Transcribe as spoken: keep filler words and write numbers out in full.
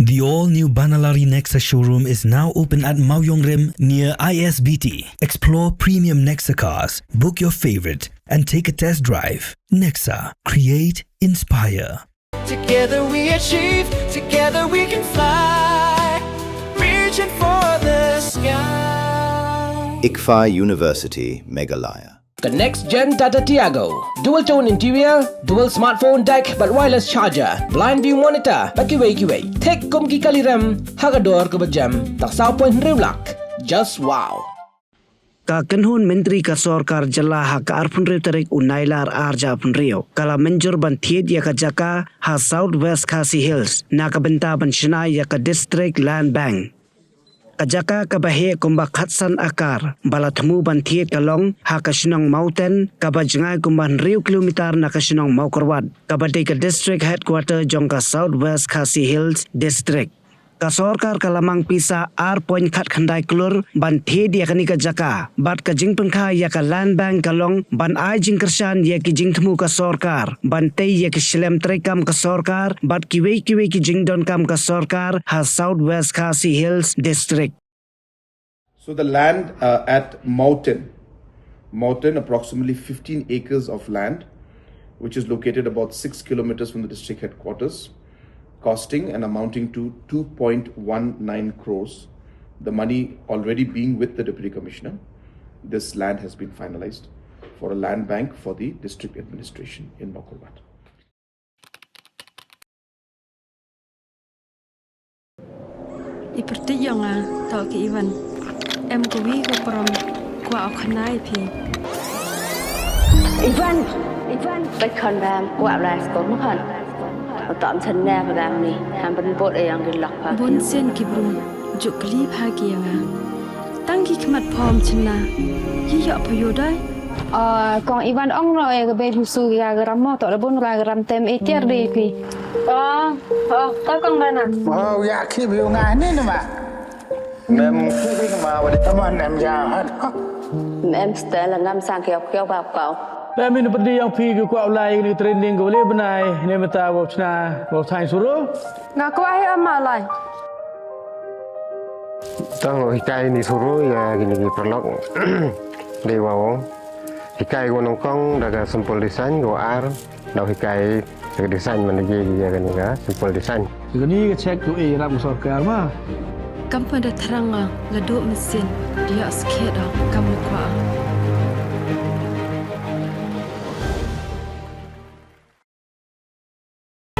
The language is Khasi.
The all-new Banalari Nexa showroom is now open at Mawiongrim near I S B T. Explore premium Nexa cars, book your favorite, and take a test drive. Nexa, create, inspire. Together we achieve, together we can fly, reaching for the sky. ICFAI University, Meghalaya. The next gen Tata Tiago. Dual tone interior, dual smartphone deck, bad wireless charger, blind view monitor, bad kiwei kiwei. Thik kum ki kali rem, ha ka dor kaba jem, tang saw point hynriew lak. Just wow. Ka kynhun myntri ka sorkar jylla ha ka arphew hynriew tarik u Nailar arhajar arphew hynriew ka la mynjur ban thied ïa ka jaka ha South West Khasi Hills na ka bynta ban shna ïa ka District Land Bank. Ka jaka kaba heh kumba khatsan akar ba la thmu ban thied ka long ha ka shnong Mawten, kaba jngai kumba hynriew kilometer na ka shnong Mawkyrwat, kaba dei ka District Headquarter jong ka South West Khasi Hills District. Ka sorkar ka la mang pisa ar point khatkhyndai klur ban thied ïa kane ka jaka, bad ka jingpynkha ïa ka Land Bank ka long ban ai jingkyrshan ïa ki jingthmu ka sorkar, ban tei ïa ki shlem treikam ka sorkar, bad kiwei kiwei ki jingdonkam ka sorkar ha South West Khasi Hills District. So the land, uh, at Mawten, Mawten, approximately fifteen acres of land, which is located about six kilometers from the district headquarters, costing and amounting to two point one nine crores, the money already being with the Deputy Commissioner. This land has been finalized for a land bank for the district administration in Mawkyrwat. I pyrthei ïa nga, to ki Ivan. Em ka wi ka prom, kwah u khana ïa phi. Ivan, Ivan, peit khon bam, kwah u lai skul ma khon. U tom chen ne ba dang ni, ham ban bot ïa yang ki lok pha. Bun sien ki bru, juk kli pha ki ïa nga. Tang ki khmat phom chen na, ki ïoh pha ïoh dai. Ah, kong Ivan ong no e ka bei husu ya garam mo to da bun ra garam tem e tiar de pi. Oh, oh, to kong bana. Oh, ya ki bi nga ni nama. Mem ki bi ma wadi. Tama nem ya hat. Mem stel ngam sang kiau kiau ba kau. Mem in pedi yang pi ki kwah lai ni training ko le benai ne meta wa chna wa thai suru. Nga kwah hi ama lai. Tang hikai ni suru ya gini ki paralok. Dei wa ong. Hikai ko nyngkong da ka simple design ko ar, da hikai da ka design man da ye ye ka ni ka simple design. Ka ni ka check ko e rap sorkar ma. Kam pan da thrang nga la duk mesin, ïa skhet da kam kwah.